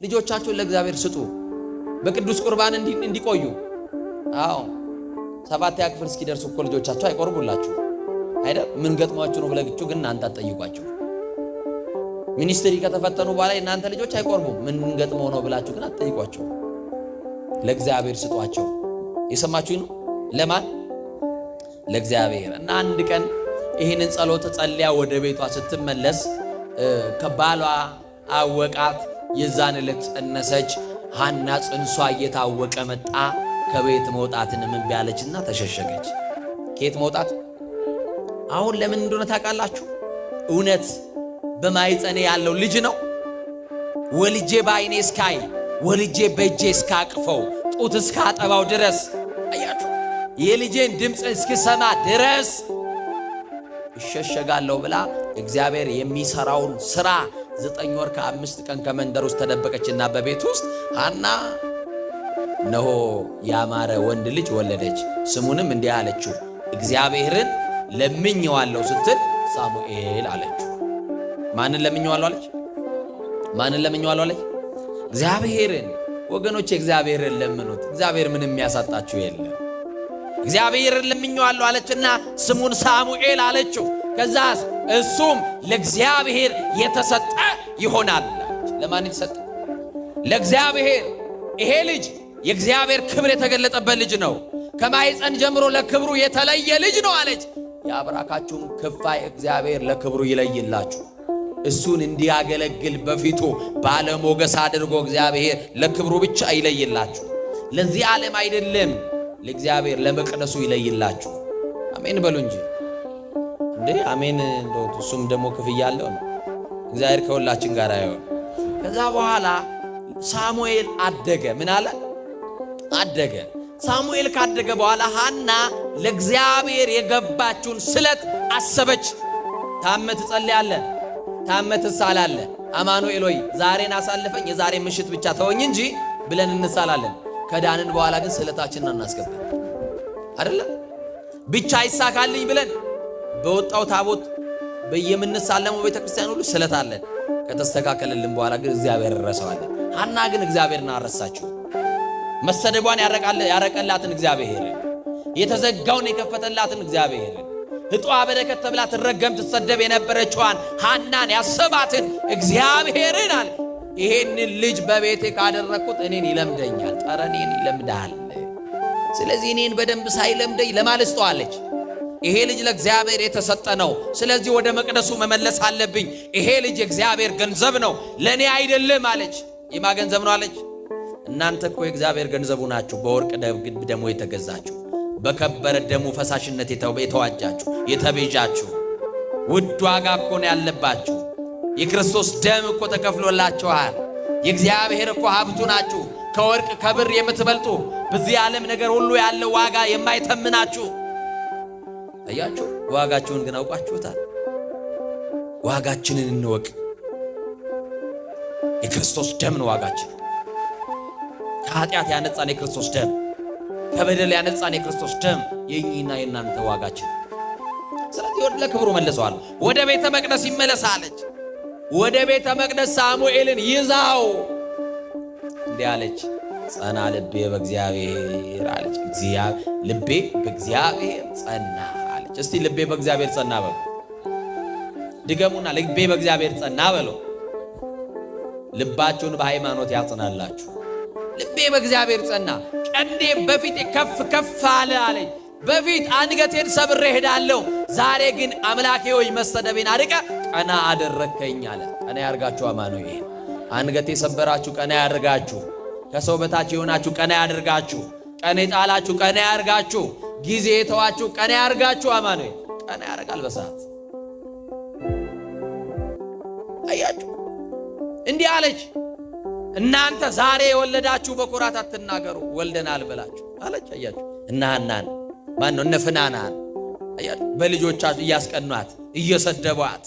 ልጆቻችሁን ለእግዚአብሔር ስጡ፣ በቅዱስ ቁርባን እንዲቆዩ። አዎ፣ ሰባተኛ ክፍል እስኪደርሱ እኮ ልጆቻችሁ አይቆርቡላችሁ አይደል? ምን ገጥሟችሁ ነው ብላችሁ ግን እናንተ አትጠይቋቸው። ሚኒስትሪ ከተፈተኑ በኋላ የእናንተ ልጆች አይቆርቡም። ምን ገጥመው ነው ብላችሁ ግን አትጠይቋቸው። ለእግዚአብሔር ስጧቸው። የሰማችሁ ነው። ለማን? ለእግዚአብሔር። እና አንድ ቀን ይህንን ጸሎት ጸልያ ወደ ቤቷ ስትመለስ ከባሏ አወቃት። የዛን ዕለት ጸነሰች። ሐና ጽንሷ እየታወቀ መጣ። ከቤት መውጣትን እምቢ አለችና ተሸሸገች። ከየት መውጣት? አሁን ለምን እንደሆነ ታውቃላችሁ? እውነት በማህፀኔ ያለው ልጅ ነው። ወልጄ በዓይኔ እስካይ፣ ወልጄ በእጄ እስካቅፈው፣ ጡት እስካጠባው ድረስ፣ አያችሁ፣ የልጄን ድምፅ እስክሰማ ድረስ እሸሸጋለሁ ብላ እግዚአብሔር የሚሰራውን ስራ 9 ወር ከ5 ቀን ከመንደር ውስጥ ተደበቀችና በቤት ውስጥ ሐና እነሆ ያማረ ወንድ ልጅ ወለደች። ስሙንም እንዲህ አለችው፣ እግዚአብሔርን ለምኜዋለሁ ስትል ሳሙኤል አለችው። ማንን ለምኜዋለሁ አለች? ማንን ለምኜዋለሁ አለች? እግዚአብሔርን። ወገኖች፣ እግዚአብሔርን ለምኑት። እግዚአብሔር ምንም የሚያሳጣችሁ የለም። እግዚአብሔርን ለምኜዋለሁ አለችና ስሙን ሳሙኤል አለችው። ከዛስ እሱም ለእግዚአብሔር የተሰጠ ይሆናል። ለማን የተሰጠ? ለእግዚአብሔር። ይሄ ልጅ የእግዚአብሔር ክብር የተገለጠበት ልጅ ነው። ከማኅፀን ጀምሮ ለክብሩ የተለየ ልጅ ነው አለች። የአብራካችሁን ክፋይ እግዚአብሔር ለክብሩ ይለይላችሁ። እሱን እንዲያገለግል በፊቱ ባለሞገስ አድርጎ እግዚአብሔር ለክብሩ ብቻ ይለይላችሁ። ለዚህ ዓለም አይደለም፣ ለእግዚአብሔር ለመቅደሱ ይለይላችሁ። አሜን በሉ እንጂ እንዴ! አሜን። እንደው እሱም ደግሞ ክፍያ አለው ነው። እግዚአብሔር ከሁላችን ጋር ይሁን። ከዛ በኋላ ሳሙኤል አደገ። ምን አለ? አደገ። ሳሙኤል ካደገ በኋላ ሐና ለእግዚአብሔር የገባችውን ስለት አሰበች። ታመህ ትጸልያለህ፣ ታመህ ትሳላለህ። አማኑኤል ሆይ ዛሬን አሳልፈኝ፣ የዛሬ ምሽት ብቻ ተወኝ እንጂ ብለን እንሳላለን። ከዳንን በኋላ ግን ስለታችንን አናስገባም። አይደለም ብቻ ይሳካልኝ ብለን በወጣው ታቦት በየምንሳለመው ቤተክርስቲያን ሁሉ ስለት አለን። ከተስተካከለልን በኋላ ግን እግዚአብሔር እንረሳዋለን። ሐና ግን እግዚአብሔርን አረሳችው። መሰደቧን ያረቀላትን እግዚአብሔር፣ የተዘጋውን የከፈተላትን እግዚአብሔር፣ ህጧ በረከት ተብላ ትረገም ትሰደብ የነበረችዋን ሐናን ያሰባትን እግዚአብሔርን አለ ይሄንን ልጅ በቤቴ ካደረግኩት እኔን ይለምደኛል፣ ጠረኔን ይለምዳል። ስለዚህ እኔን በደንብ ሳይለምደኝ ለማለት ስጠዋለች። ይሄ ልጅ ለእግዚአብሔር የተሰጠ ነው። ስለዚህ ወደ መቅደሱ መመለስ አለብኝ። ይሄ ልጅ የእግዚአብሔር ገንዘብ ነው፣ ለእኔ አይደለም አለች። የማ ገንዘብ ነው አለች? እናንተ እኮ የእግዚአብሔር ገንዘቡ ናችሁ፣ በወርቅ ደሙ የተገዛችሁ፣ በከበረ ደሙ ፈሳሽነት የተዋጃችሁ፣ የተቤዣችሁ። ውድ ዋጋ እኮ ነው ያለባችሁ። የክርስቶስ ደም እኮ ተከፍሎላችኋል። የእግዚአብሔር እኮ ሀብቱ ናችሁ። ከወርቅ ከብር የምትበልጡ፣ በዚህ ዓለም ነገር ሁሉ ያለው ዋጋ የማይተምናችሁ። አያችሁ፣ ዋጋችሁን ግን አውቃችሁታል። ዋጋችንን እንወቅ። የክርስቶስ ደም ነው ዋጋችን። ከኃጢአት ያነጻን የክርስቶስ ደም፣ ከበደል ያነጻን የክርስቶስ ደም የእኛና የእናንተ ዋጋችን። ስለዚህ ወደ ለክብሩ መልሰዋል። ወደ ቤተ መቅደስ ይመለስ አለች። ወደ ቤተ መቅደስ ሳሙኤልን ይዛው እንዲህ አለች፣ ጸና ልቤ በእግዚአብሔር አለች። ልቤ በእግዚአብሔር ጸና አለች። እስቲ ልቤ በእግዚአብሔር ጸና በሉ። ድገሙና ልቤ በእግዚአብሔር ጸና በሉ። ልባችሁን በሃይማኖት ያጽናላችሁ። ልቤ በእግዚአብሔር ጸና፣ ቀንዴ በፊቴ ከፍ ከፍ አለ አለች። በፊት አንገቴን ሰብሬ እሄዳለሁ፣ ዛሬ ግን አምላኬ ሆይ መሰደቤን አርቀህ ቀና አደረግከኝ አለ። ቀና ያርጋችሁ አማኑኤል። አንገት የሰበራችሁ ቀና ያርጋችሁ። ከሰው በታች የሆናችሁ ቀና ያድርጋችሁ። ቀን የጣላችሁ ቀና ያርጋችሁ። ጊዜ የተዋችሁ ቀና ያርጋችሁ። አማኑኤል ቀና ያደርጋል በሰዓት። አያችሁ፣ እንዲህ አለች። እናንተ ዛሬ የወለዳችሁ በኩራት አትናገሩ፣ ወልደናል ብላችሁ አለች። አያችሁ፣ እነ ሐናን ማን ነው እነ ፍናናን አያችሁ፣ በልጆቻችሁ እያስቀኗት፣ እየሰደቧት፣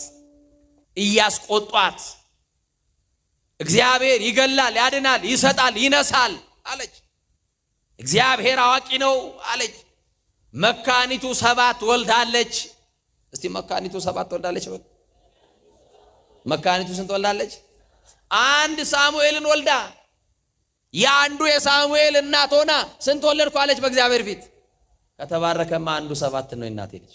እያስቆጧት እግዚአብሔር ይገላል፣ ያድናል፣ ይሰጣል፣ ይነሳል አለች። እግዚአብሔር አዋቂ ነው አለች። መካኒቱ ሰባት ወልዳለች። እስቲ መካኒቱ ሰባት ወልዳለች በሉ። መካኒቱ ስንት ወልዳለች? አንድ ሳሙኤልን ወልዳ የአንዱ የሳሙኤል እናት ሆና ስንት ወለድኩ አለች በእግዚአብሔር ፊት። ከተባረከማ አንዱ 7 ነው የእናቴ ልጅ።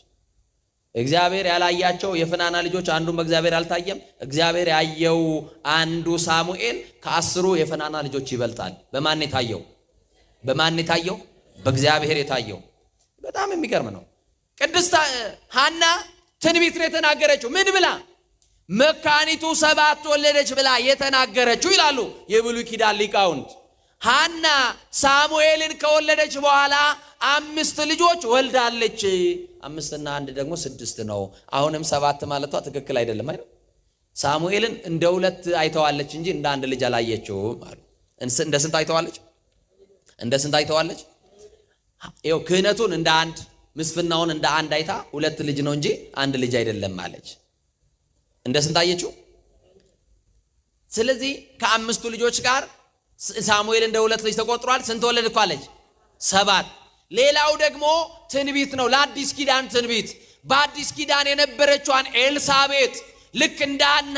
እግዚአብሔር ያላያቸው የፍናና ልጆች አንዱም በእግዚአብሔር አልታየም። እግዚአብሔር ያየው አንዱ ሳሙኤል ከ10 የፍናና ልጆች ይበልጣል። በማን የታየው? በማን የታየው? በእግዚአብሔር የታየው። በጣም የሚገርም ነው። ቅድስት ሐና ትንቢት ነው የተናገረችው። ምን ብላ? መካኒቱ 7 ወለደች ብላ የተናገረችው ይላሉ የብሉይ ኪዳን ሊቃውንት። ሐና ሳሙኤልን ከወለደች በኋላ 5 ልጆች ወልዳለች። 5 እና 1 ደግሞ 6 ነው። አሁንም 7 ማለቷ ትክክል አይደለም አይደል? ሳሙኤልን እንደ 2 አይተዋለች እንጂ እንደ አንድ ልጅ አላየችውም አሉ። እንደ ስንት አይተዋለች? እንደ ስንት አይተዋለች? ይኸው ክህነቱን እንደ አንድ፣ ምስፍናውን እንደ አንድ አይታ 2 ልጅ ነው እንጂ አንድ ልጅ አይደለም አለች። እንደ ስንት አየችው? ስለዚህ ከአምስቱ ልጆች ጋር ሳሙኤል እንደ 2 ልጅ ተቆጥሯል። ስንት ወለድኩ አለች? 7። ሌላው ደግሞ ትንቢት ነው፣ ለአዲስ ኪዳን ትንቢት። በአዲስ ኪዳን የነበረችዋን ኤልሳቤጥ ልክ እንደ ሐና